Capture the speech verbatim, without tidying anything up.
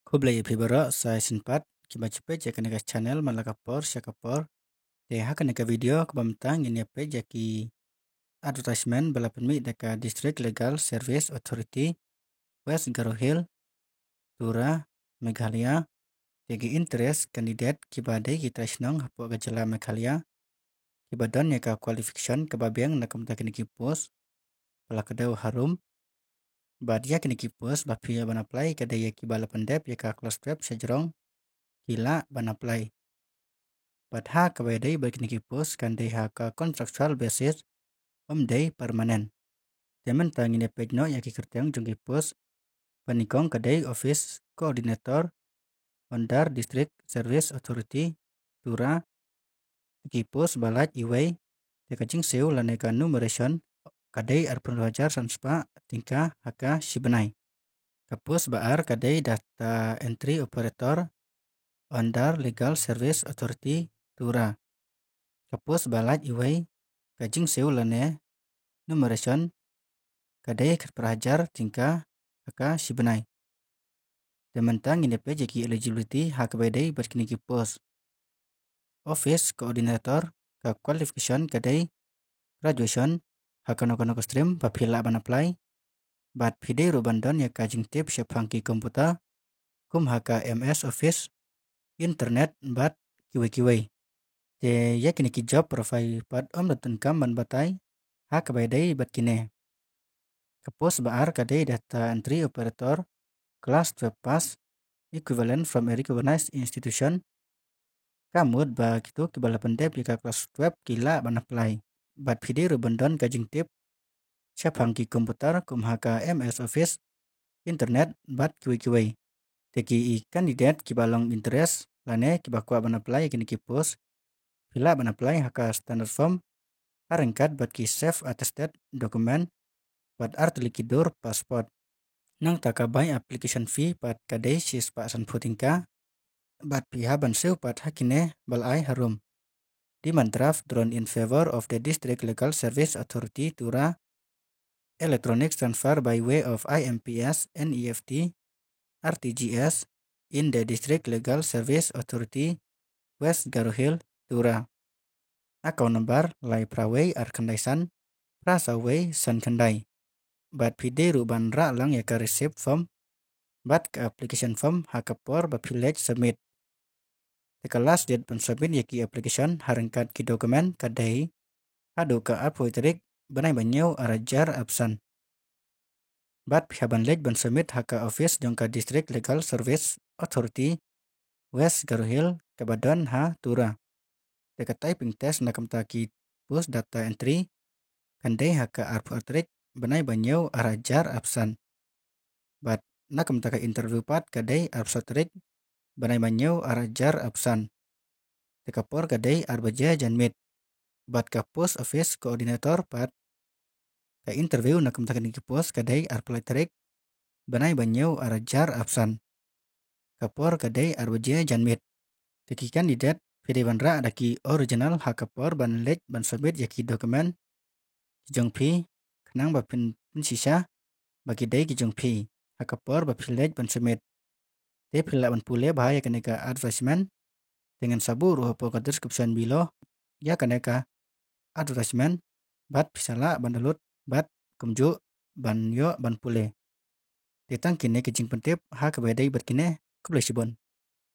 Khublei ïa phi baroh sa shisien pat kiba ju peit ïa kane ka channel man la ka por sha ka por. Te ha kane ka video kaba mynta ngin ïa peit ïa ki advertisement ba la pynmih da ka District Legal Service Authority, West Garo Hills, Tura, Meghalaya. Te ki interest candidate kiba dei ki trai shnong hapoh ka jylla Meghalaya, kiba don ïa ka qualification kaba biang na ka bynta kine ki post ba la kdew harum. Bad ïa kine ki post ba phi hap ban apply ka dei ïa kiba la pyndep ïa ka class twelve shajrong ki lah ban apply. Bad ha kaba dei bad kine ki post kan dei ha ka contractual basis, ym dei permanent. Te mynta ngin ïa peit noh ïa ki kyrteng jong ki post. Ba nyngkong ka dei Office Coordinator under District Service Authority, Tura. Ki post ba lait iwei, te ka jingsiew lane ka numeration ka dei arphew hajar san spah tyngka ha ka shi bnai. Ka post ba ar ka dei Data Entry Operator under Legal Service Authority, Tura. Ka post ba lait iwei, ka jingsiew lane numeration ka dei khatphra hajar tyngka ha ka shi bnai. Te mynta ngin ïa peit ïa ki eligibility ha kaba dei bad kine ki post. Office Coordinator, ka qualification ka dei graduation ha kano kano ka stream ba phi lah ban apply. Bad phi dei ruh ban don ïa ka jingtip shaphang ki computer kum ha ka M S Office, internet bad kiwei kiwei. Te ïa kine ki job profile pat ym don kam ban batai ha kaba dei bad kine. Ka post ba ar ka dei Data Entry Operator, class twelve pass, equivalent from a recognized institution. Ka mut ba kito kiba la pyndep ïa ka class twelve ki lah ban apply. Bad phi dei ruh ban don ka jingtip shaphang ki computer kum ha ka M S Office, internet bad kiwei kiwei. Te ki candidate kiba long interest lane kiba kwah ban apply ïa kine ki post, phi lah ban apply ha ka standard form ha ryngkat bad ki self attested document bad artylli ki dur passport. Nangta ka bai application fee pat ka dei shispah sanphew tyngka. Bad phi hap ban siew pat ha kine ba la ai harum. Demand draft drawn in favor of the District Legal Service Authority, Tura, electronic transfer by way of I M P S, N E F T, R T G S in the District Legal Service Authority, West Garo Hills, Tura. Account number lai phra wei ar khyndai san, phra saw wei san khyndai. Bad phi dei ruh ban rah lang ïa ka receipt form bad ka application form ha ka por ba phi leit submit. Te ka last date ban submit ïa ki application ha ryngkat ki document ka dei haduh ka arphew tarik bnai ba hynñiew ar hajar arphew san. Bad phi hap ban leit ban submit ha ka office jong ka District Legal Service Authority, West Garo Hills, kaba don ha Tura. Te ka typing test na ka bynta ki post data entry kan dei ha ka arphew ar tarik bnai ba hynñiew ar hajar arphew san. Bad na ka bynta ka interview pat ka dei arphew saw tarik bnai ba hynñiew ar hajar arphew san. Te ka por ka dei ar baje janmiet. Bad ka post office coordinator pat, ka interview na ka bynta kine ki post ka dei arphew lai tarik bnai ba hynñiew ar hajar arphew san. Ka por ka dei ar baje janmiet. Te ki candidate phi dei ban rah da ki original ha ka por ban leit ban submit ïa ki document ki jong phi, khnang ba phin pynshisha ba ki dei ki jong phi ha ka por ba phi leit ban submit. Te phi lah ban pule bha ïa kane ka advertisement. Te ngan sa buh ruh hapoh ka description below ïa kane ka advertisement bad phi sa lah ban download bad kumjuh ban ïoh ban pule. Te tang kine ki jingpyntip ha kaba dei bad kine, khublei shibun.